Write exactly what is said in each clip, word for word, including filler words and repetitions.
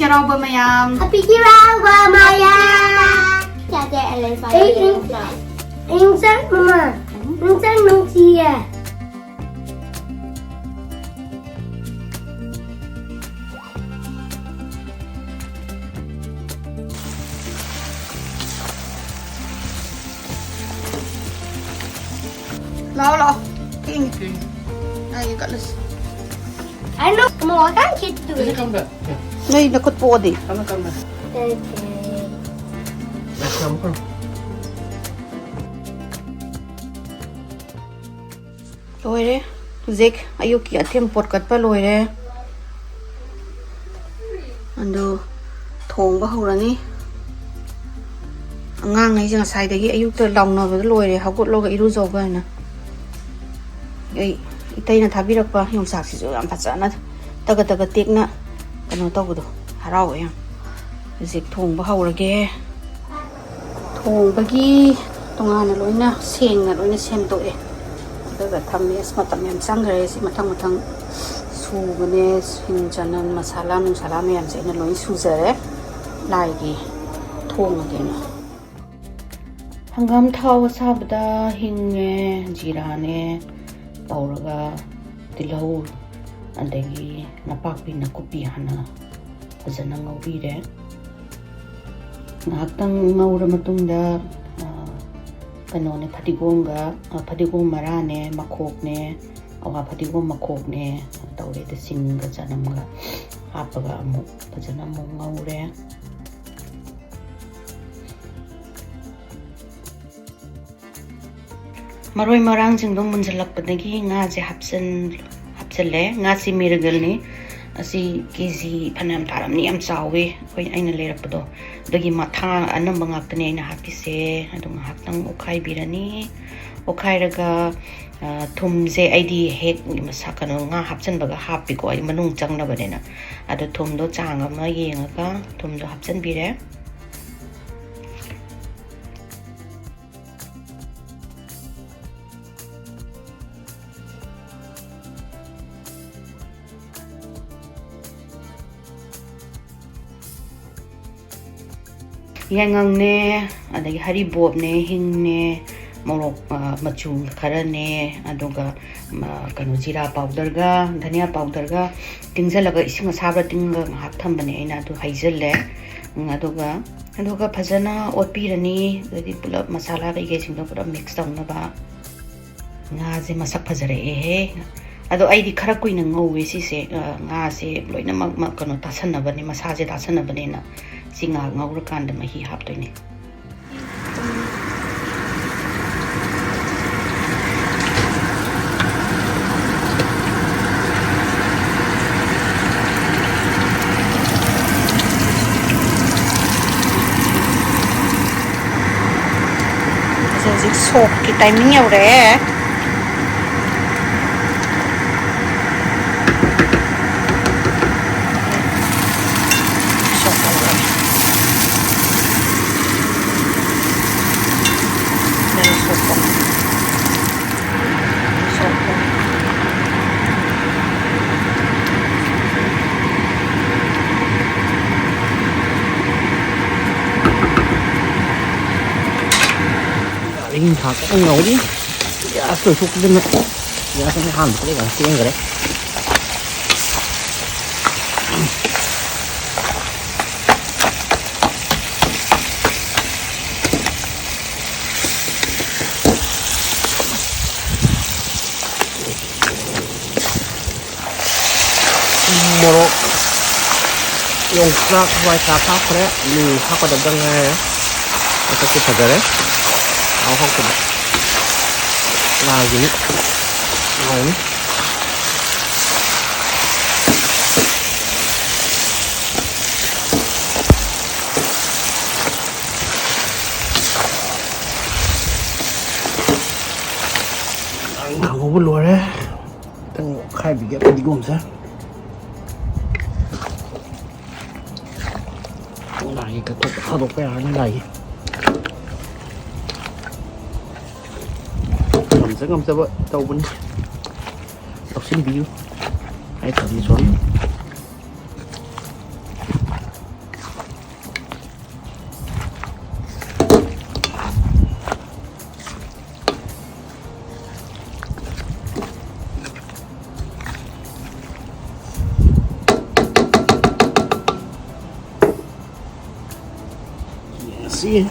ꯍꯔꯥꯎꯕ ꯃꯌꯥꯝ꯫ Happy ꯍꯔꯥꯎꯕ ꯃꯌꯥꯝ꯫ ꯌꯥꯗꯦ, ꯑꯦꯂꯦꯛꯁꯥ ꯑꯩ ꯌꯥꯗꯦ꯫ ꯏꯟ-, ꯏꯟꯁꯥꯡ ꯃꯃꯥ, ꯏꯟꯁꯥꯡ ꯅꯨꯡꯁꯤꯌꯦ꯫ ꯂꯥꯛꯑꯣ, ꯂꯥꯛꯑꯣ꯫ ꯊꯦꯡꯉꯦ꯫ ꯊꯦꯡꯉꯦ꯫ ꯑꯩ ꯀꯠꯂꯁꯤ꯫ I know, Mom, I can't get to it. Does it come back? Yeah. ꯅꯣꯏ ꯅꯈꯨꯠ ꯄꯣꯛꯑꯗꯤ꯫ Come on, come back. Okay. Let's come, come. ꯂꯣꯏꯔꯦ꯫ ꯍꯧꯖꯤꯛ ꯑꯌꯨꯛꯀꯤ ꯑꯊꯦꯟ ꯄꯣꯠ ꯀꯠꯄ ꯂꯣꯏꯔꯦ꯫ ꯑꯗꯨ ꯊꯣꯡꯕ ꯍꯧꯔꯅꯤ꯫ ꯑꯉꯥꯡꯉꯩꯁꯦ ꯉꯁꯥꯏꯗꯒꯤ ꯑꯌꯨꯛꯇ ꯂꯥꯎꯅꯕꯗ ꯂꯣꯏꯔꯦ, "ꯍꯧꯒꯠꯂꯣꯒ ꯏꯔꯨꯖꯧꯒ" ꯍꯥꯏꯅ꯫ ꯑꯩ ꯏꯇꯩꯅ ꯊꯥꯕꯤꯔꯛꯄ ꯌꯣꯡꯆꯥꯛꯁꯤꯁꯨ ꯌꯥꯝ ꯐꯖꯅ ꯇꯒ ꯇꯒ ꯇꯦꯛꯅ ꯀꯩꯅꯣ ꯇꯧꯕꯗꯣ, ꯍꯔꯥꯎꯋꯦ ꯌꯥꯝ꯫ ꯍꯧꯖꯤꯛ ꯊꯣꯡꯕ ꯍꯧꯔꯒꯦ꯫ ꯊꯣꯡꯕꯒꯤ ꯇꯣꯉꯥꯟꯅ ꯂꯣꯏꯅ ꯁꯦꯡꯅ ꯂꯣꯏꯅ ꯁꯦꯝꯗꯣꯛꯑꯦ꯫ ꯑꯗꯨꯒ ꯊꯝꯃꯦ꯫ ꯑꯁ, ꯃꯇꯝ ꯌꯥꯝ ꯆꯪꯈ꯭ꯔꯦ ꯁꯤ ꯃꯊꯪ ꯃꯊꯪ ꯁꯨꯕꯅꯦ꯫ ꯁꯤꯡ, ꯆꯅꯝ, ꯃꯁꯥꯂꯥ ꯅꯨꯡꯁꯥꯂꯥ ꯃꯌꯥꯝꯁꯦ ꯑꯩꯅ ꯂꯣꯏ ꯁꯨꯖꯔꯦ꯫ ꯂꯥꯏꯒꯤ ꯊꯣꯡꯉꯒꯦꯅ꯫ ꯍꯪꯒꯥꯝ ꯊꯥꯎ ꯑꯁꯥꯕꯗ ꯍꯤꯡꯅꯦ, ꯖꯤꯔꯥꯅꯦ ꯇꯧꯔꯒ, ꯇꯤꯜꯍꯧ, ꯑꯗꯒꯤ ꯅꯄꯥꯛꯄꯤ ꯅꯥꯀꯨꯞꯄꯤ ꯍꯥꯟꯅ ꯐꯖꯅ ꯉꯧꯕꯤꯔꯦ꯫ ꯉꯥꯏꯍꯥꯛꯇꯪ ꯉꯧꯔ ꯃꯇꯨꯡꯗ, ꯑ, ꯀꯩꯅꯣꯅꯦ, ꯐꯗꯤꯒꯣꯝꯒ, ꯑ, ꯐꯗꯤꯒꯣꯝ ꯃꯔꯥꯅꯦ, ꯃꯈꯣꯛꯅꯦ, ꯑꯋꯥ ꯐꯗꯤꯒꯣꯝ ꯃꯈꯣꯛꯅꯦ ꯇꯧꯔꯦ꯫ ꯑꯗ ꯁꯤꯡꯒ ꯆꯅꯝꯒ ꯍꯥꯞꯄꯒ ꯑꯃꯨꯛ ꯐꯖꯅ ꯑꯃꯨꯛ ꯉꯧꯔꯦ꯫ ꯃꯔꯣꯏ ꯃꯔꯥꯡꯁꯤꯡꯗꯣ ꯃꯨꯟꯁꯤꯜꯂꯛꯄꯗꯒꯤ ꯉꯥꯁꯦ ꯍꯥꯞꯆꯤꯟ-, ꯍꯥꯞꯆꯤꯜꯂꯦ꯫ ꯉꯥꯁꯤ ꯃꯤꯔꯒꯜꯅꯤ꯫ ꯑꯁꯤ ꯀꯦ ꯖꯤ ꯐꯅꯌꯥꯝ ꯇꯥꯔꯝꯅꯤ, ꯌꯥꯝ ꯆꯥꯎꯋꯤ ꯑꯩꯈꯣꯏ, ꯑꯩꯅ ꯂꯩꯔꯛꯄꯗꯣ꯫ ꯑꯗꯒꯤ ꯃꯊꯥ ꯑꯅꯝꯕ ꯉꯥꯛꯇꯅꯦ ꯑꯩꯅ ꯍꯥꯞꯄꯤꯁꯦ꯫ ꯑꯗꯨ ꯉꯥꯏꯍꯥꯛꯇꯪ ꯑꯣꯠꯈꯥꯏꯕꯤꯔꯅꯤ꯫ ꯑꯣꯠꯈꯥꯏꯔꯒ, ꯑ, ꯊꯨꯝꯁꯦ ꯑꯩꯗꯤ ꯍꯦꯛ ꯃꯁꯥ, ꯀꯩꯅꯣ, ꯉꯥ ꯍꯥꯞꯆꯤꯟꯕꯒ ꯍꯥꯞꯄꯤꯀꯣ, ꯑꯩ ꯃꯅꯨꯡ ꯆꯪꯅꯕꯅꯤꯅ꯫ ꯑꯗꯣ ꯊꯨꯝꯗꯣ ꯆꯥꯡ ꯑꯃ ꯌꯦꯡꯉꯒ ꯊꯨꯝꯗꯣ ꯍꯥꯞꯆꯤꯟꯕꯤꯔꯦ꯫ ꯌꯥꯏꯉꯪꯅꯦ, ꯑꯗꯒꯤ ꯍꯔꯤꯕꯣꯞꯅꯦ, ꯍꯤꯡꯅꯦ, ꯃꯣꯔꯣꯛ, ꯑ, ꯃꯆꯨ ꯈꯔꯅꯦ, ꯑꯗꯨꯒ, ꯑ, ꯀꯩꯅꯣ, ꯖꯤꯔꯥ ꯄꯥꯎꯗꯔꯒ ꯙꯅꯤꯌꯥ ꯄꯥꯎꯗꯔꯒ ꯇꯤꯡꯁꯤꯜꯂꯒ, ꯏꯁꯤꯡ ꯑꯁꯥꯕꯗ ꯇꯤꯡꯉꯒ ꯉꯥꯏꯍꯥꯛ ꯊꯝꯕꯅꯦ ꯑꯩꯅ꯫ ꯑꯗꯨ ꯍꯩꯖꯤꯜꯂꯦ꯫ ꯎꯝ, ꯑꯗꯨꯒ, ꯑꯗꯨꯒ ꯐꯖꯅ ꯑꯣꯠꯄꯤꯔꯅꯤ꯫ ꯑꯗꯩꯗꯤ ꯄꯨꯂꯞ ꯃꯁꯥꯂꯥ ꯀꯩꯀꯩꯁꯤꯡꯗꯣ ꯄꯨꯂꯞ ꯃꯤꯛꯁ ꯇꯧꯅꯕ꯫ ꯉꯥꯁꯦ ꯃꯁꯛ ꯐꯖꯔꯛꯑꯦꯍꯦ꯫ ꯑꯗꯣ ꯑꯩꯗꯤ ꯈꯔ ꯀꯨꯏꯅ ꯉꯧꯋꯦ ꯁꯤꯁꯦ꯫ ꯑ, ꯉꯥꯁꯦ ꯂꯣꯏꯅꯃꯛ ꯃ-, ꯀꯩꯅꯣ ꯇꯥꯁꯟꯅꯕꯅꯦ, ꯃꯁꯥꯁꯦ ꯇꯥꯁꯟꯅꯕꯅꯦꯅ ꯁꯤ ꯉꯥꯏꯍꯥꯛ ꯉꯧꯔꯀꯥꯟꯗ ꯃꯍꯤ ꯍꯥꯞꯇꯣꯏꯅꯦ꯫ ꯍꯧꯖꯤꯛ ꯁꯣꯛꯀꯤ ꯇꯥꯏꯃꯤꯡ ꯌꯧꯔꯛꯑꯦ꯫ ꯁꯣꯛ ꯇꯧꯔꯦ꯫ ꯁꯣꯛ ꯇꯧꯔꯦ꯫ ꯉꯥꯔꯤ ꯉꯥꯏꯍꯥꯛ ꯀꯟꯅ ꯉꯧꯔꯤ꯫ ꯒ꯭ꯌꯥꯁ ꯂꯣꯏꯊꯣꯛꯈꯤꯗꯅ, ꯒ꯭ꯌꯥꯁ ꯑꯃ ꯍꯥꯟꯕꯗ ꯌꯥꯝ ꯆꯦꯟꯈ꯭ꯔꯦ꯫ ꯃꯣꯔꯣꯛ, ꯌꯣꯡꯆꯥꯛ, ꯍꯋꯥꯏ ꯊ꯭ꯔꯥꯛ ꯍꯥꯞꯈ꯭ꯔꯦ꯫ ꯑꯂꯨ ꯍꯥꯞꯀꯗꯕꯗ ꯉꯥꯏꯔꯦ꯫ ꯃꯁꯛꯁꯨ ꯐꯖꯔꯦ꯫ ꯍꯥꯎ ꯍꯥꯎꯇꯕ꯫ ꯂꯥꯒꯤꯅꯤ꯫ ꯍꯥꯎꯅꯤ꯫ ꯉꯥꯔꯤ ꯉꯥꯏꯍꯥꯛ ꯉꯧꯕ ꯂꯣꯏꯔꯦ꯫ ꯈꯤꯇꯪ ꯑꯣꯠꯈꯥꯏꯕꯤꯒꯦ ꯐꯗꯤꯒꯣꯝꯁꯦ꯫ ꯂꯥꯏꯒꯤ ꯀꯠꯊꯣꯛꯄ ꯊꯥꯗꯣꯛꯄ ꯌꯥꯔꯅꯤ ꯂꯥꯏꯒꯤ꯫ ꯉꯝꯖ ꯉꯝꯖꯕ ꯇꯧꯕꯅꯤ꯫ ꯂꯧꯁꯤꯟꯕꯤꯌꯨ꯫ ꯑꯩ ꯐꯗꯤ ꯁꯣꯝ꯫ See?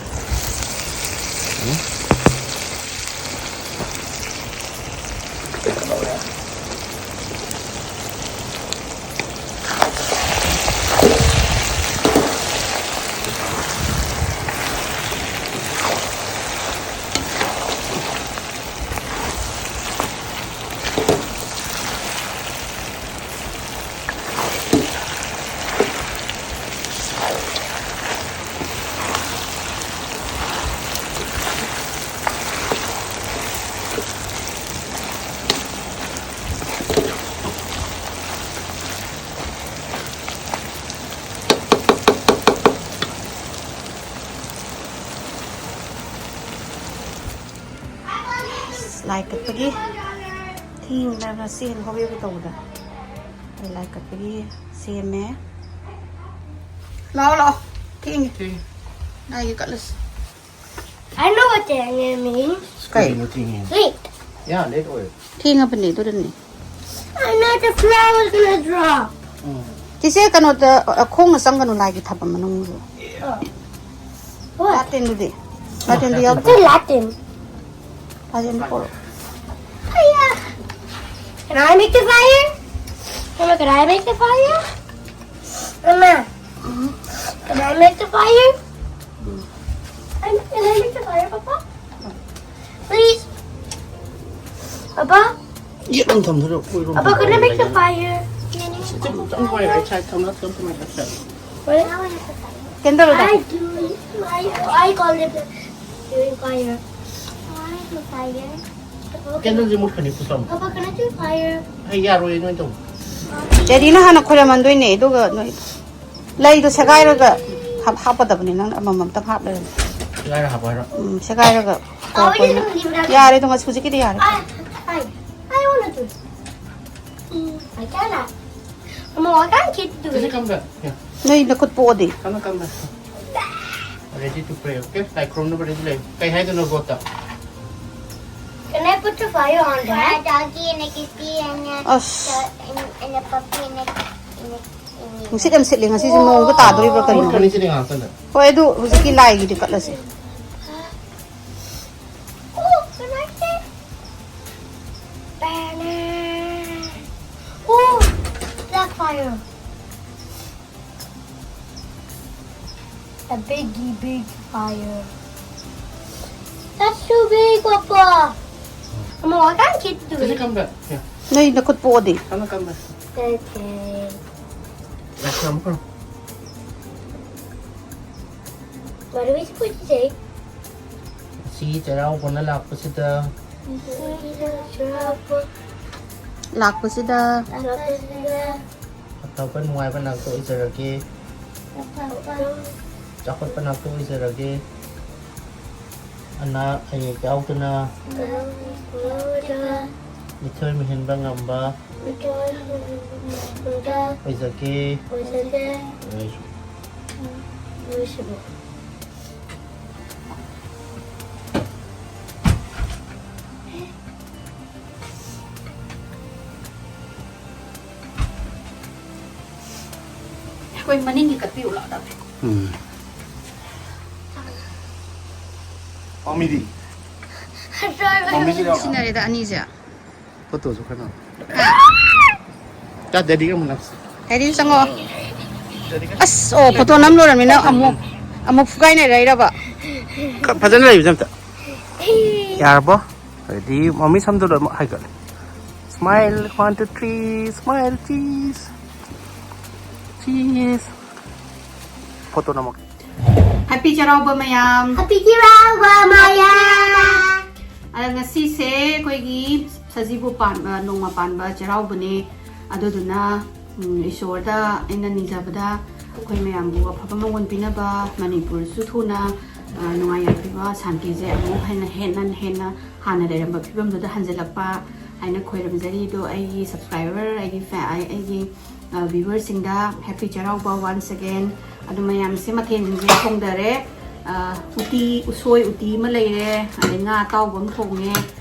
ꯂꯥꯏ ꯀꯠꯄꯒꯤ ꯊꯦꯡꯅꯕ ꯁꯦꯝ ꯍꯧꯔꯦꯕ ꯇꯧꯕꯗ꯫ ꯑꯩ ꯂꯥꯏ ꯀꯠꯄꯒꯤ ꯁꯦꯝꯃꯦ꯫ ꯂꯥꯛꯑꯣ, ꯂꯥꯛꯑꯣ꯫ ꯊꯦꯡꯉꯦ꯫ ꯊꯦꯡꯉꯦ꯫ ꯂꯥꯏꯒꯤ ꯀꯠꯂꯁꯤ꯫ I know what the means. ꯀꯩ? ꯊꯦꯡꯉꯦ, ꯊꯦꯡꯉꯦ꯫ Wait. Yeah, late ꯑꯣꯏ꯫ ꯊꯦꯡꯉꯕꯅꯦ, ꯑꯗꯨꯅꯅꯦ꯫ I know the flower is gonna drop. ꯎꯝ꯫ ꯆꯤꯆꯦ, ꯀꯩꯅꯣꯗ, ꯑ, ꯈꯣꯡꯅ ꯆꯪꯒꯅꯨ ꯂꯥꯏꯒꯤ ꯊꯥꯕꯝ ꯃꯅꯨꯡꯗꯨ꯫ What? ꯂꯥꯇꯦꯟꯗꯨꯗꯤ? ꯂꯥꯇꯦꯟꯗꯨ ꯌꯥꯎꯗ꯭ꯔꯣ? It's a Latin. ꯂꯥꯇꯦꯟꯗꯨ ꯄꯣꯔꯛꯑꯣ꯫ Hiya. Can I make the fire? Mama, can I make the fire? Mama, can I make the fire? Can I make the fire, Papa? Please. Papa? ꯌꯦꯠꯂꯣꯝ ꯊꯝꯗꯣꯏꯔꯣ? ꯑꯣꯏꯔꯣꯝ Papa, can I make the ꯊꯝꯗꯣꯏꯔꯣ? Fire? ꯆꯨꯝ, ꯆꯨꯝ, ꯍꯣꯏ, right side ꯊꯝꯃꯣ, ꯊꯝꯃꯣ, ꯊꯝꯃꯣ, right side. Candle the. I do, I, I call it the fire. I do fire. Candle say ꯃꯨꯠꯈ꯭ꯔꯅꯤ, ꯄꯨꯁꯜꯂꯣ꯫ Papa, can I do fire? ꯑꯩ ꯌꯥꯔꯣꯏ, ꯅꯣꯏ ꯇꯧ꯫ ꯗꯦꯗꯤꯅ ꯍꯥꯟꯅ ꯈꯣꯏꯔꯝꯃꯟꯗꯣꯏꯅꯦ, ꯑꯗꯨꯒ ꯅꯣꯏ ꯂꯩꯗꯣ ꯁꯦꯒꯥꯏꯔꯒ ꯍꯥꯞ-, ꯍꯥꯞꯄꯗꯕꯅꯤ, ꯅꯪ ꯑꯃꯃꯝꯇꯪ ꯍꯥꯞ ꯂꯩꯔꯝꯃꯣ꯫ ꯁꯦꯒꯥꯏꯔ ꯍꯥꯞꯄꯣ ꯍꯥꯏꯔꯣ? ꯎꯝ, ꯁꯦꯒꯥꯏꯔꯒ ꯑꯣ, ꯇꯧꯔꯛꯄꯅꯤꯅ꯫ ꯑꯩꯗꯤ ꯑꯗꯨꯝ ꯌꯥꯔꯦ, ꯑꯗꯨꯝ ꯍꯧꯖꯤꯛꯀꯤꯗꯤ ꯌꯥꯔꯦ꯫ I, I, I wanna do. Um, I can. Mama, why can't kids do ꯁꯤꯁꯦ it? ꯀꯝꯗ? ꯌꯥ꯫ ꯅꯣꯏ ꯅꯈꯨꯠ ꯄꯣꯛꯑꯗꯤ꯫ ꯀꯝꯗ, ꯀꯝꯗ? Ready to pray, okay? Lai ꯈꯨꯔꯨꯝꯅꯕ ready ꯂꯩ꯫ ꯀꯩ ꯍꯥꯏꯗꯣꯏꯅꯣ ꯒꯣꯠꯇ? Can I put the fire on that? A doggy and a kitty and a, ꯑꯁ꯫ And, and a puppy and a, and a ꯅꯨꯡꯁꯤꯠ ꯌꯥꯝ ꯁꯤꯠꯂꯤ ꯉꯁꯤꯁꯦ, ꯅꯣꯡꯁꯨ ꯇꯥꯗꯣꯔꯤꯕ꯭ꯔꯥ ꯀꯔꯤꯅꯣ? ꯃꯨꯠꯈ꯭ꯔꯅꯤ ꯁꯤꯗꯤ ꯉꯥꯏꯍꯥꯛꯇꯪꯗ꯫ ꯍꯣꯏ, ꯑꯗꯨ ꯍꯧꯖꯤꯛꯀꯤ ꯂꯥꯏꯒꯤꯗꯤ ꯀꯠꯂꯁꯦ꯫ Oh, can I say? Banana. Oh, black fire. A biggie big fire. That's too big, Papa. Come on, I can't get to Does it it. Come back? Yeah. ꯅꯣꯏ ꯅꯈꯨꯠ ꯄꯣꯛꯑꯗꯤ꯫ Come on, come back. Okay. Let's come, come. What are we supposed to say? ꯁꯤ ꯆꯩꯔꯥꯎꯕꯅ ꯂꯥꯛꯄꯁꯤꯗ ꯂꯥꯛꯄꯁꯤꯗ ꯑꯐꯕ ꯅꯨꯡꯉꯥꯏꯕ ꯅꯥꯛꯇ ꯑꯣꯏꯖꯔꯒꯦ꯫ ꯆꯥꯎꯈꯠꯄ ꯅꯥꯛꯇ ꯑꯣꯏꯖꯔꯒꯦ꯫ ꯑꯅꯥ ꯑꯌꯦꯛ ꯌꯥꯎꯗꯅ ꯃꯤꯊꯣꯏ ꯃꯤꯍꯦꯟꯕ ꯉꯝꯕ ꯑꯣꯏꯖꯒꯦ꯫ ꯑꯩꯈꯣꯏ ꯃꯅꯤꯡꯒꯤ ꯀꯠꯄꯤꯌꯨ ꯂꯥꯛꯑꯣ꯫ ꯎꯝ꯫ ꯃꯃꯤꯗꯤ? ꯃꯃꯤꯁꯨ ꯌꯥꯎ- ꯁꯤꯟꯅꯔꯦꯗ ꯑꯅꯤꯁꯦ꯫ ꯐꯣꯇꯣꯁꯨ ꯈꯔ ꯅꯝ꯫ ꯀ ꯗꯦꯗꯤꯒ ꯑꯃꯨꯛ ꯅꯝꯁꯤ꯫ ꯍꯥꯏꯗꯤ ꯆꯪꯉꯣ꯫ ꯑꯁ, ꯑꯣ, ꯐꯣꯇꯣ ꯅꯝ ꯂꯣꯏꯔꯝꯃꯤꯅ ꯑꯃꯨꯛ ꯑꯃꯨꯛ ꯐꯨꯒꯥꯏꯅꯔꯛꯏꯔꯕ? ꯈ- ꯐꯖꯅ ꯂꯩꯕꯁꯦ ꯑꯝꯇ꯫ ꯌꯥꯔꯕꯣ? ꯑꯗꯩꯗꯤ ꯃꯃꯤ ꯁꯝꯗꯨꯗ ꯑꯃꯨꯛ ꯍꯥꯏꯒꯠꯂꯦ꯫ Smile, one, two, three, smile, cheese. Cheese. Photo ꯅꯝꯃꯛꯀꯦ꯫ ꯍꯦꯄꯤ ꯆꯩꯔꯥꯎꯕ ꯃꯌꯥꯝ꯫ ꯍꯦꯄꯤ ꯆꯩꯔꯥꯎꯕ ꯃꯌꯥꯝ꯫ ꯑꯗ ꯉꯁꯤꯁꯦ ꯑꯩꯈꯣꯏꯒꯤ ꯁꯖꯤꯕꯨ ꯄꯥꯟꯕ, ꯅꯣꯡꯃ ꯄꯥꯟꯕ ꯆꯩꯔꯥꯎꯕꯅꯦ꯫ ꯑꯗꯨꯗꯨꯅ, ꯎꯝ, ꯏꯁꯣꯔꯗ ꯑꯩꯅ ꯅꯤꯖꯕꯗ ꯑꯩꯈꯣꯏ ꯃꯌꯥꯝꯕꯨ ꯑꯐꯕ ꯃꯪꯒꯣꯜ ꯄꯤꯅꯕ, ꯃꯅꯤꯄꯨꯔꯁꯨ ꯊꯨꯅ, ꯑ, ꯅꯨꯡꯉꯥꯏ ꯌꯥꯏꯐꯕ, ꯁꯥꯟꯇꯤꯁꯦ ꯑꯃꯨꯛ ꯍꯦꯟꯅ, ꯍꯦꯟꯅ, ꯍꯦꯟꯅ ꯍꯥꯟꯅ ꯂꯩꯔꯝꯕ ꯐꯤꯕꯝꯗꯨꯗ ꯍꯟꯖꯤꯜꯂꯛꯄ ꯍꯥꯏꯅ ꯈꯣꯏꯔꯝꯖꯔꯤ꯫ ꯑꯗꯣ ꯑꯩꯒꯤ subscriber, ꯑꯩꯒꯤ fa-, ꯑꯩ-, ꯑꯩꯒꯤ, ꯑ, viewerꯁꯤꯡꯗ ꯍꯦꯄꯤ ꯆꯩꯔꯥꯎꯕ once again꯫ ꯑꯗꯨ ꯃꯌꯥꯝꯁꯦ ꯃꯊꯦꯜꯁꯤꯡꯁꯦ ꯊꯣꯡꯗꯔꯦ꯫ ꯑ, ꯎꯇꯤ, ꯎꯁꯣꯏ ꯎꯇꯤ ꯑꯃ ꯂꯩꯔꯦ, ꯑꯗꯩ ꯉꯥ ꯑꯇꯥꯎꯕ ꯑꯃ ꯊꯣꯡꯉꯦ,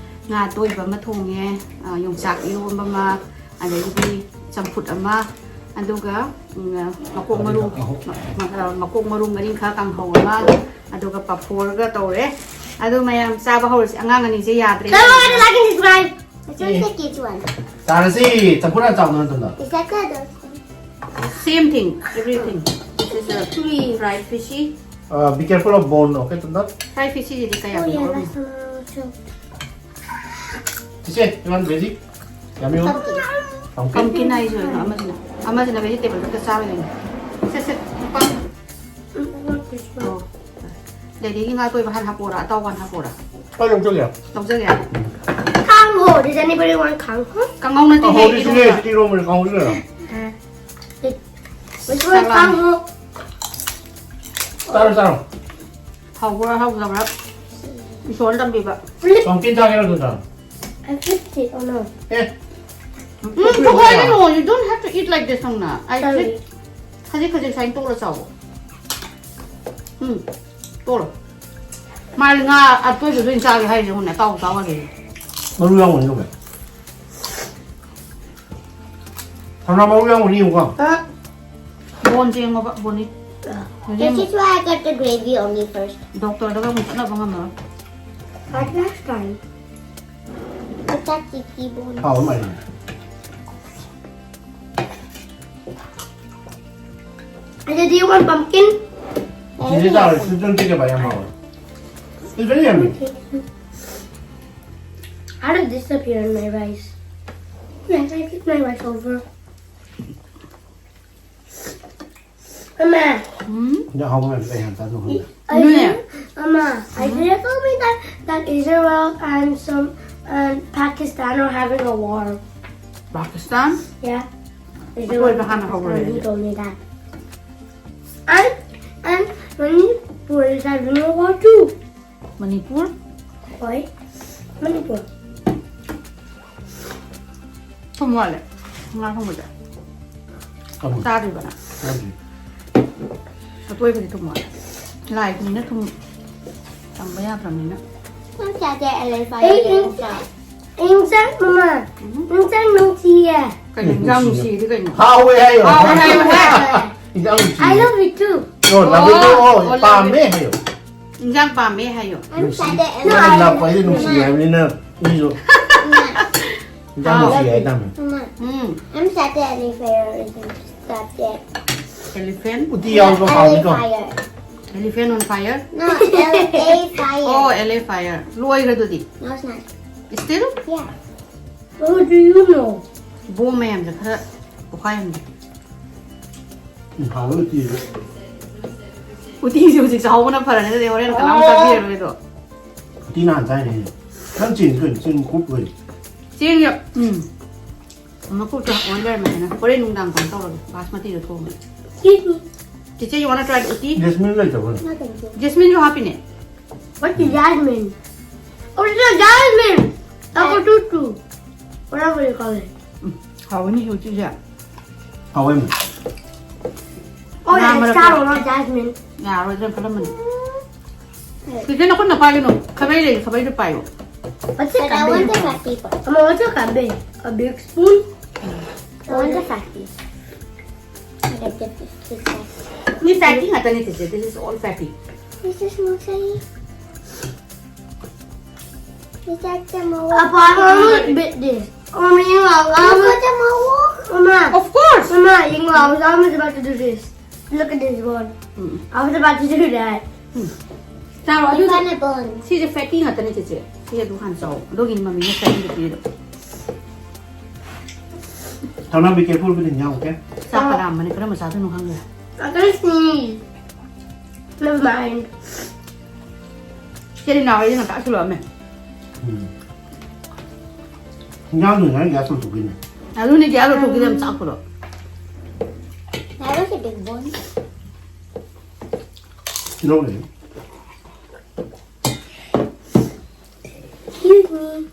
ꯉꯥ ꯑꯇꯣꯏꯕ ꯑꯃ ꯊꯣꯡꯉꯦ, ꯑ, ꯌꯣꯡꯆꯥꯛ ꯏꯔꯣꯝꯕ ꯑꯃ, ꯑꯗꯒꯤꯗꯤ ꯆꯝꯐꯨꯠ ꯑꯃ, ꯑꯗꯨꯒ ꯎꯝ, ꯃꯀꯣꯛ ꯃꯔꯨ, ꯃ- ꯃ- ꯃꯀꯣꯛ ꯃꯔꯨ ꯃꯔꯤꯡꯈꯥ ꯀꯥꯡꯍꯧ ꯑꯃꯒ, ꯑꯗꯨꯒ ꯄꯥꯐꯣꯔꯒ ꯇꯧꯔꯦ꯫ ꯑꯗꯨ ꯃꯌꯥꯝ ꯆꯥꯕ ꯍꯧꯔꯁꯤ꯫ ꯑꯉꯥꯡ ꯑꯅꯤꯁꯦ ꯌꯥꯗ꯭ꯔꯦ꯫ Come on, like and subscribe. Let's take each one. ꯆꯥꯔꯁꯤ꯫ ꯆꯝꯐꯨꯠ ꯍꯥꯟꯅ ꯆꯥꯎꯅ ꯅꯠꯇꯅ꯫ Is that good? Same thing, everything. This is a fried fishy. Uh, be careful of bone, okay, ꯇꯨꯝꯗ? Fried fishyꯁꯤꯗꯤ ꯀꯌꯥ Oh yeah, ꯌꯥꯎꯔꯝꯃꯣꯏ꯫ That's a little. ꯆꯤꯆꯦ, you want veggie? ꯌꯥꯝ ꯌꯥꯝ. Pumpkin. Pumpkin. Pumpkin ꯍꯥꯏꯁꯦ ꯑꯣꯏꯅ ꯑꯃꯁꯤꯅ, ꯑꯃꯁꯤꯅ vegetable ꯈꯛꯇ ꯆꯥꯔꯣꯏꯗꯣꯏꯅꯤ꯫ ꯁꯦ ꯁꯦ, ꯅꯨꯄꯥ꯫ I want this one. ꯑꯣ꯫ ꯗꯦꯗꯤꯒꯤ ꯉꯥ ꯑꯇꯣꯏꯕ ꯍꯥꯟꯅ ꯍꯥꯞꯄꯣꯔꯥ, ꯑꯇꯥꯎꯕ ꯍꯥꯟꯅ ꯍꯥꯞꯄꯣꯔꯥ? ꯀꯥꯏ ꯂꯧꯖꯒꯦ? ꯂꯧꯖꯒꯦ꯫ Kangho. Does anybody want kangho? ꯀꯥꯡꯍꯧ ꯅꯠꯇꯦ꯫ ꯀꯥꯡꯍꯧꯗꯤ ꯁꯨꯡꯂꯩ, ꯁꯤꯗꯤ ꯏꯔꯣꯝꯕꯅꯤ, ꯀꯥꯡꯍꯧꯗꯤ ꯂꯩꯔꯣ? Which one kangho? ꯆꯥꯔꯣ, ꯆꯥꯔꯣ꯫ ꯍꯥꯎꯕ꯭ꯔꯥ ꯍꯥꯎꯗꯕ꯭ꯔꯥ? ꯏꯁꯣꯔꯅ ꯇꯝꯕꯤꯕ꯫ Pumpkin ꯆꯥꯒꯦꯔꯣ, ꯇꯨꯝꯗ? I flipped it. Oh no. A, um, ꯊꯣꯛꯂꯛꯑꯅꯨ, you don't have to eat like this, ꯅꯪꯅ꯫ ꯑꯩ Sorry. ꯈꯖꯤꯛ ꯈꯖꯤꯛ ꯁꯨꯃꯥꯏꯅ ꯇꯣꯛꯂ ꯆꯥꯎꯑꯣ꯫ ꯎꯝ, ꯇꯣꯛꯂꯣ꯫ ꯃꯥꯗꯤ ꯉꯥ ꯑꯇꯣꯏꯕꯗꯣ ꯑꯣꯏꯅ ꯆꯥꯒꯦ ꯍꯥꯏꯁꯦ, ꯍꯨꯟꯅ ꯇꯥꯎ ꯇꯥꯎ ꯍꯥꯏꯁꯦ꯫ ꯃꯔꯨ ꯌꯥꯎꯕꯅꯤ ꯇꯧꯒꯦ꯫ ꯊꯝꯅꯥ ꯃꯔꯨ ꯌꯥꯎꯕꯅꯤ ꯌꯦꯡꯉꯨꯀꯣ꯫ ꯕꯣꯟꯁꯦ ꯌꯦꯡꯉꯣꯕ, ꯕꯣꯟꯅꯤ꯫ This is why I got the gravy only first. ꯗꯣꯛꯇꯔꯗꯒ ꯑꯃꯨꯛ ꯆꯠꯅꯕ ꯉꯝꯃꯔꯣꯏ꯫ Like last time. It's that sticky bone. ꯍꯥꯎꯕ ꯃꯥꯜꯂꯦ꯫ And do you want pumpkin? ꯁꯤꯁꯦ ꯆꯥꯔꯣꯏ, ꯁꯤ ꯑꯗꯨꯝ ꯄꯤꯖꯕ ꯌꯥꯝ ꯍꯥꯎꯋꯦ꯫ It's very yummy. How did this appear in my rice? Yes, I put my rice over. Mama, ꯎꯝ, ꯌꯥꯝ ꯍꯥꯎꯕ ꯃꯌꯥꯝꯁꯦ ꯑꯩ ꯍꯥꯟꯅ ꯆꯥꯗꯧ ꯈꯪꯗꯦ꯫ I hear, Mama, I hear told me that, that Israel and some and Pakistan are having a war. Pakistan. Yeah. ꯑꯩꯈꯣꯏꯗ ꯍꯥꯟꯅ ꯍꯧꯔꯦ꯫ He told me that. And and Manipur is having a war too. Manipur. Why? Manipur. ꯊꯨꯝ ꯋꯥꯠꯂꯦ꯫ ꯉꯥ ꯊꯣꯡꯕꯁꯦ꯫ ꯊꯝꯃꯣ꯫ ꯆꯥꯗ꯭ꯔꯤꯕꯅ꯫ ꯆꯥꯗ꯭ꯔꯤ꯫ ꯑꯇꯣꯏꯕꯗꯤ ꯊꯨꯝ ꯋꯥꯠꯂꯦ꯫ ꯂꯥꯏꯒꯤꯅꯤꯅ ꯊꯨꯝ ꯇꯝꯕ ꯌꯥꯗ꯭ꯔꯕꯅꯤꯅ꯫ Hey, ꯌꯦꯟꯁꯥꯡ, ꯃꯃꯥ, ꯌꯦꯟꯁꯥꯡ ꯅꯨꯡꯁꯤꯌꯦ꯫ ꯀꯩꯅꯣ ꯎꯝ, ꯏꯟꯖꯥꯡ ꯅꯨꯡꯁꯤꯌꯦ꯫ ꯅꯨꯡꯁꯤꯔꯗꯤ ꯀꯩꯅꯣ? ꯍꯥꯎꯋꯦ ꯍꯥꯏꯌꯣ꯫ ꯍꯥꯎꯋꯦ ꯍꯥꯏꯌꯣ, ꯍꯥꯏ꯫ ꯏꯟꯖꯥꯡ ꯅꯨꯡꯁꯤ꯫ I love it too. ꯑꯣ, love it too. ꯑꯣ, ꯑꯣ, love it. ꯄꯥꯝꯃꯦ ꯍꯥꯏꯌꯣ꯫ ꯏꯟꯖꯥꯡ ꯄꯥꯝꯃꯦ ꯍꯥꯏꯌꯣ꯫ I'm sad that No, I love ꯍꯥꯏꯗꯤ ꯅꯨꯡꯁꯤ ꯍꯥꯏꯕꯅꯤꯅ ꯃꯤꯁꯨ ꯏꯟꯖꯥꯡ ꯅꯨꯡꯁꯤ ꯍꯥꯏꯇꯥꯕꯅꯤ꯫ Mama, um. I'm sad that Elephant isn't stop yet. Elephant. ꯎꯇꯤ ꯌꯥꯎꯕ ꯍꯥꯎꯅꯤꯀꯣ꯫ Fire. Elephant on fire. No, L A fire. ꯑꯣ, L A fire. ꯂꯣꯏꯈ꯭ꯔꯦ ꯑꯗꯨꯗꯤ꯫ No, it's not. Still? Yeah. How do you know? Bomb ꯃꯌꯥꯝꯁꯦ ꯈꯔ ꯄꯣꯈꯥꯏꯍꯟꯒꯦ꯫ ꯎꯝ, ꯍꯥꯎꯋꯦ ꯎꯇꯤꯁꯦ꯫ ꯎꯇꯤꯁꯦ ꯍꯧꯖꯤꯛ ꯆꯥꯍꯧꯕꯅ ꯐꯔꯅꯤ, ꯑꯗꯨꯗꯤ ꯍꯣꯔꯦꯟ ꯀꯅꯥꯝ ꯆꯥꯕꯤꯔꯔꯣꯏꯗꯣ꯫ ꯎꯇꯤ ꯅꯍꯥꯟ ꯆꯥꯏꯅꯦ꯫ ꯅꯪ ꯆꯦꯡ ꯀꯩꯅꯣ? ꯆꯦꯡ ꯀꯨꯞ ꯀꯩꯅꯣ? ꯆꯦꯡꯁꯦ, ꯎꯝ꯫ ꯃꯀꯨꯞꯇ ꯑꯣꯟ ꯂꯩꯔꯝꯃꯦꯅ ꯍꯣꯔꯦꯟ ꯅꯨꯡꯗꯥꯡ ꯀꯩꯅꯣ ꯇꯧꯔꯒꯦ, ꯕꯥꯁꯃꯇꯤꯗꯣ ꯊꯣꯡꯉꯒꯦ꯫ Excuse me. ꯆꯤꯆꯦ, you wanna try the ꯎꯇꯤ? ꯖꯦꯁꯃꯤꯟ ꯂꯩꯇꯕ꯭ꯔꯣ? No, thank you. ꯖꯦꯁꯃꯤꯟꯁꯨ ꯍꯥꯞꯄꯤꯅꯦ꯫ What's the jasmine? Oh, it's a jasmine. Apple tutu. Whatever you call it. ꯍꯥꯎꯕꯅꯤ ꯎꯇꯤꯁꯦ꯫ ꯍꯥꯎꯋꯦ꯫ Oh, yeah, Mama, it's look. Carol, not jasmine. ꯌꯥꯔꯣꯏꯗ꯭ꯔꯥ ꯈꯜꯂꯝꯕꯅꯤ꯫ ꯆꯤꯆꯦ, ꯅꯈꯨꯠꯅ ꯄꯥꯏꯒꯅꯨ꯫ ꯈꯥꯕꯩ ꯂꯩ, ꯈꯥꯕꯩꯗꯣ ꯄꯥꯏꯌꯣ꯫ What's a But I want the fat people. Mama, what's a kabe? A big spoon? I want the fat piece. I get the fat piece. Me fatty ꯉꯥꯛꯇꯅꯤ, ꯆꯤꯆꯦ. This is all fatty. This is Musai. Is that the Mawa? Apa, I want to bit this. Mommy, you are Look at the Mawa. Mama. Of course. Mama, you know, I was almost about to do this. Look at this one. Um. I was about to do that. ꯆꯥꯔꯣ, Look ꯑꯗꯨꯗ at the bone. ꯁꯤꯁꯦ fatty ꯉꯥꯛꯇꯅꯦ, ꯆꯤꯆꯦ꯫ ꯁꯤ ꯑꯗꯨ ꯍꯥꯟꯅ ꯆꯥꯎ꯫ ꯑꯗꯨꯒꯤꯅꯤ ꯃꯃꯤꯅ fattyꯗ ꯄꯤꯔꯤꯗꯣ꯫ ꯊꯧꯅꯥ, be careful with the ꯏꯟꯖꯥꯡ, okay? ꯆꯥꯛ ꯀꯅꯥ ꯑꯃꯅꯦ, ꯀꯔꯝꯕ ꯆꯥꯗꯣꯏꯅꯣ ꯈꯪꯗꯦ꯫ I gotta sneeze. Never mind. ꯁꯤꯗꯤ ꯅꯥꯎꯔꯤꯁꯦ ꯉꯟꯇꯥ ꯁꯨꯂꯛꯑꯝꯃꯦ꯫ ꯎꯝ. ꯏꯟꯖꯥꯡꯗꯨ ꯉꯁꯥꯏ gas ꯂꯧꯊꯣꯛꯈꯤꯅꯦ꯫ ꯑꯗꯨꯅꯦ gas ꯂꯧꯊꯣꯛꯈꯤꯗꯦ ꯌꯥꯝ ꯆꯥꯛꯄꯗꯣ꯫ That was a big bone. ꯂꯧꯔꯦ꯫ Excuse me.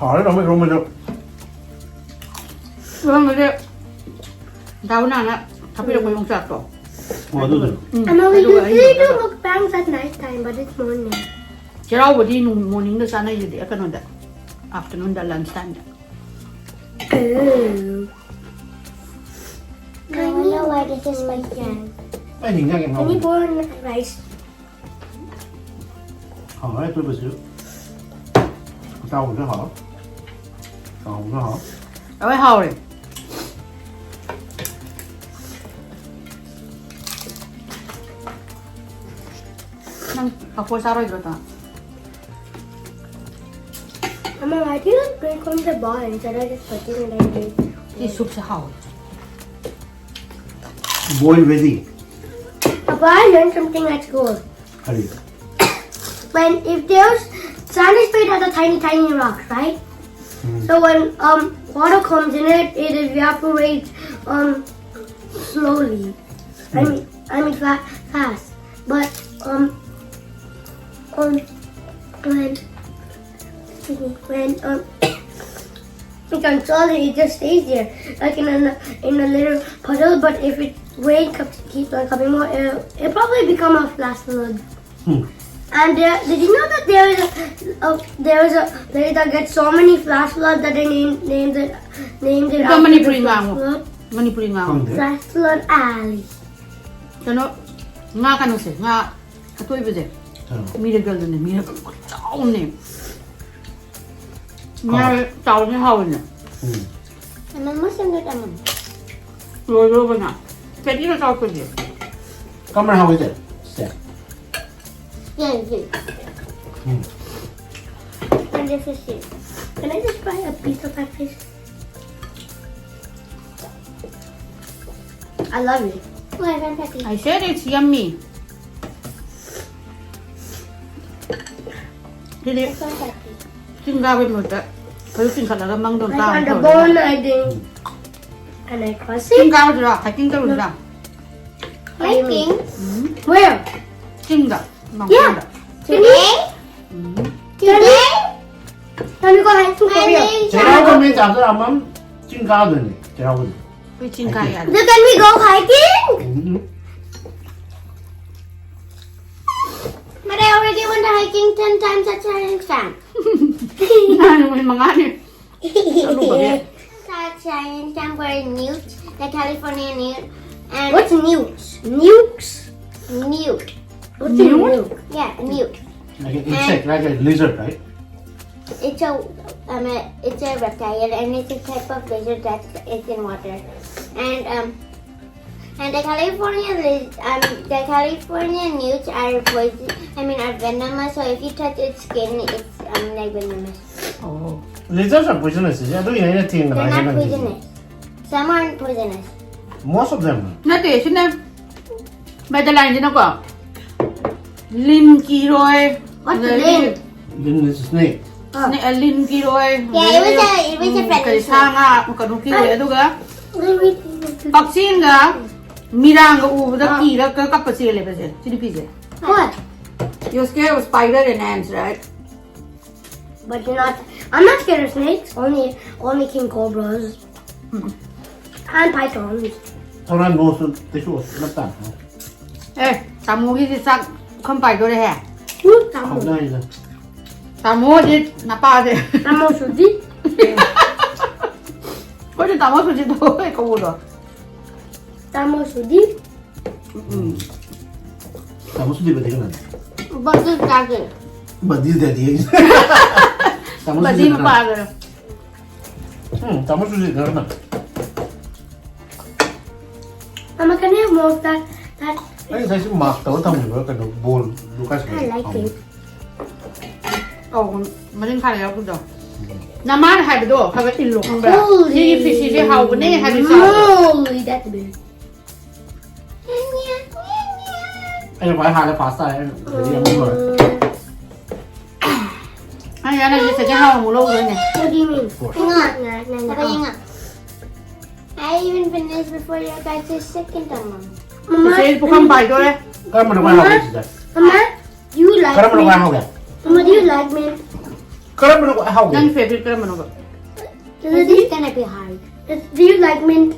ꯍꯥꯎꯔꯦ ꯇꯥꯃꯣ ꯏꯔꯣꯝꯕꯁꯨ꯫ ꯏꯔꯣꯝꯕꯁꯦ ꯗꯥꯎ ꯅꯥꯅ ꯊꯥꯛꯄꯤꯔꯛꯄ ꯌꯣꯡꯆꯥꯛꯇꯣ꯫ ꯑꯣ, ꯑꯗꯨꯗꯣ꯫ ꯎꯝ, And we ꯑꯗꯨꯒ usually do ꯑꯩꯅ mukbangs at night time, but it's morning. ꯆꯩꯔꯥꯎꯕꯗꯤ ꯅꯨꯡ-, morningꯗ ꯆꯥꯅꯩꯗꯨꯗꯤ, ꯀꯩꯅꯣꯗ, afternoonꯗ, lunch timeꯗ꯫ Ooh. I wonder why this is spicy. I think I can. Can you pour on the rice? ꯍꯥꯎꯔꯦ ꯑꯇꯣꯏꯕꯁꯨ꯫ ꯑꯇꯥꯎꯕꯁꯨ ꯍꯥꯎꯔꯦ꯫ ꯀꯥꯡꯍꯧꯁꯨ ꯍꯥꯎꯔꯦ꯫ ꯂꯣꯏ ꯍꯥꯎꯔꯦ꯫ ꯅꯪ ꯄꯥꯐꯣꯔ ꯆꯥꯔꯣꯏꯗ꯭ꯔꯣ, ꯇꯥ? ꯑꯃ ꯍꯥꯏꯗꯤ ꯀꯩ ꯈꯪꯗꯦ ꯕꯥ instead of just putting it in. ꯁꯤ ꯁꯨꯞꯁꯦ ꯍꯥꯎꯋꯦ꯫ Boil ready. Papa, I learned something at school. ꯀꯔꯤ? When if there's sand is made out of tiny, tiny rocks, right? Mm. So when um water comes in it, it evaporates um slowly. I mean, I mean fa- fast. But um um when when um it's on solid, it just stays there, like in a in a little puddle. But if it rain comes, keeps on coming more, it'll, it'll probably become a flash flood. Hmm. And there, did you know that there is a, a there is a lady that gets so many flash floods that they named named it named it after the flash flood? Manipuri ꯉꯥꯡꯉꯣ꯫ ꯃꯅꯤꯄꯨꯔꯤ ꯉꯥꯡꯉꯣ꯫ ꯈꯪꯗꯦ꯫ Flash flood alley. ꯀꯩꯅꯣ, ꯉꯥ ꯀꯩꯅꯣꯁꯦ, ꯉꯥ ꯑꯇꯣꯏꯕꯁꯦ꯫ ꯑꯥ꯫ ꯃꯤꯔꯦꯀꯜꯗꯨꯅꯦ, miracle ꯈꯨꯆꯥꯎ ꯑꯃꯅꯦ꯫ ꯉꯥ ꯍꯥꯎ꯫ ꯆꯥꯎꯅꯦ, ꯍꯥꯎꯋꯤꯅꯦ꯫ ꯎꯝ꯫ ꯑꯃ ꯃꯁꯤꯡꯗ ꯇꯝꯃꯝꯃꯦ꯫ ꯂꯣꯏꯗꯧꯕꯅ꯫ ꯄꯦꯇꯤꯅ ꯆꯥꯎ ꯄꯦꯇꯤ꯫ ꯀꯃꯥꯏ ꯍꯥꯎꯒꯦ ꯆꯦ? ꯁꯦ꯫ Yeah, yeah. Um. And this is it. Can I just buy a piece of that fish? I love it. Oh, I want that piece. I said it's yummy. ꯁꯤꯗꯤ ꯆꯤꯡ ꯀꯥꯕꯩ ꯃꯍꯨꯠꯇ ꯈꯔ ꯆꯤꯡꯈꯠꯂꯒ ꯃꯪꯗꯣ I ꯇꯥꯕ got the ꯇꯧꯔꯦ꯫ Bone, I think. Can I cross ꯆꯤꯡ it? ꯀꯥꯔꯨꯁꯤꯔꯣ? Hiking ꯇꯧꯔꯨꯁꯤꯔꯣ? Hiking? Um. Where? ꯆꯤꯡꯗ꯫ Yeah. ꯃꯥꯎꯟꯇꯦꯟꯗ꯫ Today? Um. Today? Can we go hiking for real? ꯆꯩꯔꯥꯎꯕ ꯅꯨꯃꯤꯠ ꯇꯥꯕꯗ ꯑꯃꯝ ꯆꯤꯡ ꯀꯥꯗꯣꯏꯅꯦ, ꯆꯩꯔꯥꯎꯕꯗꯤ꯫ ꯑꯩꯈꯣꯏ ꯆꯤꯡ ꯀꯥ ꯌꯥꯗꯦ꯫ Then can we go hiking? Um. But I already went hiking ten times at Shining Sand. ꯅꯨꯃꯤꯠ ꯃꯉꯥꯅꯤ꯫ ꯆꯠꯂꯨꯕꯒꯤ꯫ Science, I'm going to newt, the California newt. And what's newt? Nukes? Newt. What's a nuke? Yeah, a newt. Like an insect, like a lizard, right? It's a, um, a, it's a reptile, and it's a type of lizard that is in water. And um, and the California liz- um, the California newts are poison. I mean, are venomous. So if you touch its skin, it's um, like venomous. Oh. Lizards are poisonous, is it? ꯑꯗꯨꯒꯤꯅꯦ ꯑꯩꯅ ꯊꯦꯡꯅꯕ They're ꯍꯥꯏꯁꯦ not ꯅꯪꯒꯤꯁꯦ꯫ Poisonous. Some aren't poisonous. Most of them. ꯅꯠꯇꯦ ꯁꯤꯅ ꯃꯦꯗꯂꯥꯏꯟꯁꯤꯅꯀꯣ ꯂꯤꯟ ꯀꯤꯔꯣꯏ What's ꯑꯗꯒꯤ lin? Lin is a snake. ꯁꯅꯦ- ꯑ, ꯂꯤꯟ ꯀꯤꯔꯣꯏ Yeah, it was a- it was a ꯎꯝ, ꯀꯔꯤ friendly ꯁꯥ ꯉꯥ ꯀꯩꯅꯣ ꯀꯤꯔꯣꯏ ꯑꯗꯨꯒ ꯀꯛꯆꯦꯡꯒ ꯃꯤꯔꯥꯡꯒ ꯎꯕꯗ ꯀꯤꯔꯒ ꯀꯞꯄ ꯆꯦꯜꯂꯦꯕꯁꯦ ꯁꯤ ꯅꯨꯄꯤꯁꯦ What? You're scared of spider and ants, right? But not. I'm not scared of snakes. Only, only king cobras and pythons. ꯊꯧꯔꯥꯡ ꯅꯣꯁꯇ ꯇꯩꯁꯨ ꯅꯞꯇꯥ ꯑꯦ ꯇꯥꯃꯣꯒꯤꯗꯤ ꯆꯥꯛ ꯄꯨꯈꯝ ꯄꯥꯏꯗꯣꯔꯦꯍꯦ Who's Tamu? ꯈꯥꯎꯖꯥꯏꯗ ꯇꯥꯃꯣꯗꯤ ꯅꯄꯥꯁꯦ Tamu Sudi. ꯑꯩꯈꯣꯏꯅ ꯇꯥꯃꯣ ꯁꯨꯖꯤꯠꯇꯣ ꯀꯧꯕꯗꯣ Tamu Sudi. ꯎꯝ ꯇꯥꯃꯣ ꯁꯨꯗꯤꯕꯗꯤ ꯀꯅꯥꯅꯣ? But this guy. ꯕꯗꯤꯁ ꯗꯦꯗꯤ ꯇꯥꯃꯣ ꯕꯗꯤ ꯁꯨꯗꯤꯕ ꯀꯅꯥ? ꯃꯄꯥꯗꯣ ꯎꯝ ꯇꯥꯃꯣ ꯁꯨꯗꯤꯕ ꯀꯅꯥ? Mama, can you have more of that? That ꯑꯩ ꯉꯁꯥꯏꯁꯨ ꯃꯥꯛ ꯇꯧꯔ ꯊꯝꯈꯤꯕ꯭ꯔꯥ ꯀꯩꯅꯣ ꯕꯣꯜ ꯂꯨꯀꯥꯁ I like it. ꯑꯧ ꯃꯅꯤꯡ ꯈꯥꯔ ꯌꯥꯎꯕꯗꯣ ꯅꯃꯥꯅ ꯍꯥꯏꯕꯗꯣ ꯈꯔ ꯈꯔ ꯏꯜꯂꯣ ꯈꯪꯕ꯭ꯔꯥ Holy ꯁꯤꯒꯤ ꯐꯤꯁꯤꯁꯦ ꯍꯥꯎꯕꯅꯦ ꯍꯥꯏꯕ ꯆꯥꯎ moly, that's big. ꯑꯩꯅ ꯈ꯭ꯋꯥꯏ ꯍꯥꯟꯅ ꯐꯥꯁ ꯇꯥꯔꯦ ꯑꯩꯅ ꯑꯗꯒꯤ ꯑꯃꯨꯛ ꯂꯣꯏꯔꯦ ꯑꯩ ꯅꯪꯒꯤ ꯁꯦꯀꯦꯟ ꯍꯥꯎ ꯑꯃꯨꯛ ꯂꯧꯗꯣꯏꯅꯦ What do you mean? Four. Hang on. Hang on. Hang on. I even finished before you guys the second time. Mama, ꯆꯦꯆꯦ ꯄꯨꯈꯝ ꯄꯥꯏꯗꯣꯔꯦ ꯀꯔꯝꯕꯅ ꯈ꯭ꯋꯥꯏ ꯍꯥꯎꯒꯦ ꯁꯤꯗ? Mama, do you like ꯀꯔꯝꯕꯅ ꯈ꯭ꯋꯥꯏ mint? ꯍꯥꯎꯒꯦ? Mama, do you like mint? ꯀꯔꯝꯕꯅ ꯈ꯭ꯋꯥꯏ ꯍꯥꯎꯒꯦ? ꯅꯪ ꯐꯦꯕꯔꯤꯠ ꯀꯔꯝꯕꯅꯣꯕ This is gonna be hard. Do you like mint?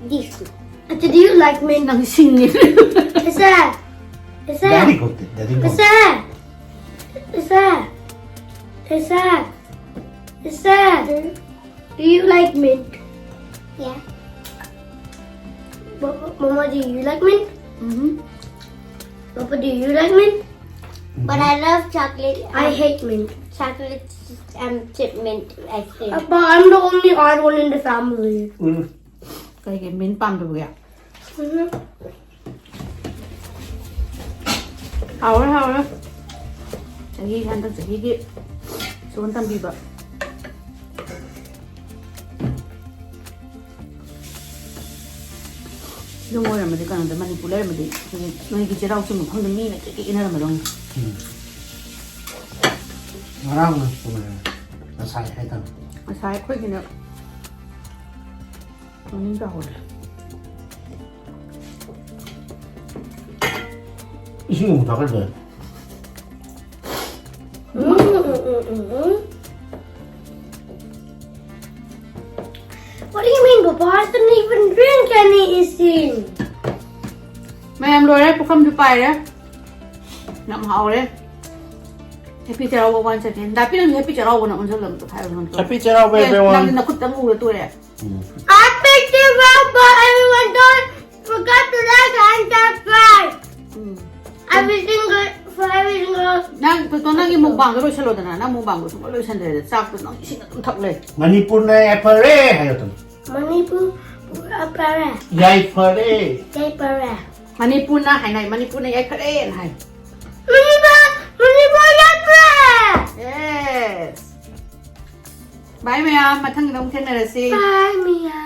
This. Do you like mint? ꯅꯪ ꯁꯤꯡꯉꯦ Is that? Is daddy that? ꯀꯧꯗꯦ ꯗꯦꯗꯤ Is ꯀꯧꯗꯦ that? Is that? Is that? Is that? Do you like mint? Yeah. Mama, do you like mint? Mm-hmm. Papa, do you like mint? But I love chocolate. I hate mint. Chocolate and chip mint ice cream. But I'm the only odd one in the family. ꯀꯩꯒꯤ ꯃꯤꯟ ꯄꯥꯝꯗꯕꯒꯤ? Mm-hmm. ꯍꯥꯎꯔꯦ, ꯍꯥꯎꯔꯦ꯫ ꯆꯍꯤ, ꯍꯟꯗꯛ ꯆꯍꯤꯒꯤ ꯁꯣꯟ ꯇꯝꯕꯤꯕ꯫ ꯌꯨꯝ ꯑꯣꯏꯔꯝꯃꯗꯤ ꯀꯩꯅꯣꯗ ꯃꯅꯤꯄꯨꯔ ꯂꯩꯔꯝꯃꯗꯤ ꯍꯧꯖꯤꯛ ꯅꯣꯏꯒꯤ ꯆꯩꯔꯥꯎ ꯆꯤꯡ ꯃꯐꯝꯗ ꯃꯤꯅ ꯀ꯭ꯔꯤꯛ ꯀ꯭ꯔꯤꯛ ꯏꯟꯅꯔꯝꯃꯗꯧꯅꯤ꯫ ꯉꯔꯥꯡꯅ ꯄꯨꯔꯦ꯫ ꯉꯁꯥꯏ ꯍꯥꯏꯇꯥꯔꯦ꯫ ꯉꯁꯥꯏ ꯑꯩꯈꯣꯏꯒꯤꯅ ꯃꯅꯤꯡ ꯇꯥꯍꯧꯔꯦ꯫ ꯏꯁꯤꯡ ꯑꯃꯨꯛ ꯊꯥꯒꯠꯂꯦ꯫ Mm-mm-mm-mm. What do you mean, Papa? I didn't even drink any ice cream. ꯃꯌꯥꯝ ꯂꯣꯏꯔꯦ, ꯄꯨꯈꯝꯁꯨ ꯄꯥꯏꯔꯦ꯫ ꯌꯥꯝ ꯍꯥꯎꯔꯦ꯫ Happy ꯆꯩꯔꯥꯎꯕ once again꯫ ꯗꯥꯄꯤ, ꯅꯪꯁꯨ Happy ꯆꯩꯔꯥꯎꯕꯅ ꯑꯣꯟꯁꯤꯜꯂꯝꯕꯗꯣ ꯍꯥꯏꯔꯣ, ꯅꯪ꯫ Happy ꯆꯩꯔꯥꯎꯕ, ꯑꯦ, everyone꯫ ꯅꯪꯗꯤ ꯅꯈꯨꯠꯇꯪ ꯎꯔ ꯇꯣꯛꯑꯦ꯫ Happy Chirapa, everyone. Don't forget to like and subscribe. Um. Every single, for every single. ꯅꯪ, ꯇꯣ, ꯅꯪꯒꯤ mukbangꯗꯣ ꯂꯣꯏꯁꯜꯂꯣꯗꯅ꯫ ꯅꯪ mukbangꯗꯣ ꯁꯨꯡꯂꯣꯏ ꯂꯣꯏꯁꯟꯗ꯭ꯔꯦꯗ꯫ ꯆꯥꯛꯇꯣ ꯅꯪ ꯏꯁꯤꯡ ꯑꯗꯨꯝ ꯊꯛ ꯂꯩ꯫ ꯃꯅꯤꯄꯨꯔꯅ ꯌꯥꯏꯐꯔꯦ ꯍꯥꯏꯌꯣ ꯑꯗꯨꯝ꯫ Manipur, Pura, Pura. ꯌꯥꯏꯐꯔꯦ꯫ Jai Pura. ꯃꯅꯤꯄꯨꯔꯅ ꯍꯥꯏꯅꯩ, ꯃꯅꯤꯄꯨꯔꯅ ꯌꯥꯏꯐꯔꯦꯅ ꯍꯥꯏ꯫ Manipur, Manipur, Jai Pura. Yes. Bye ꯃꯌꯥꯝ, ꯃꯊꯪꯗ ꯑꯃꯨꯛ ꯊꯦꯡꯅꯔꯁꯤ꯫ Bye, Mia.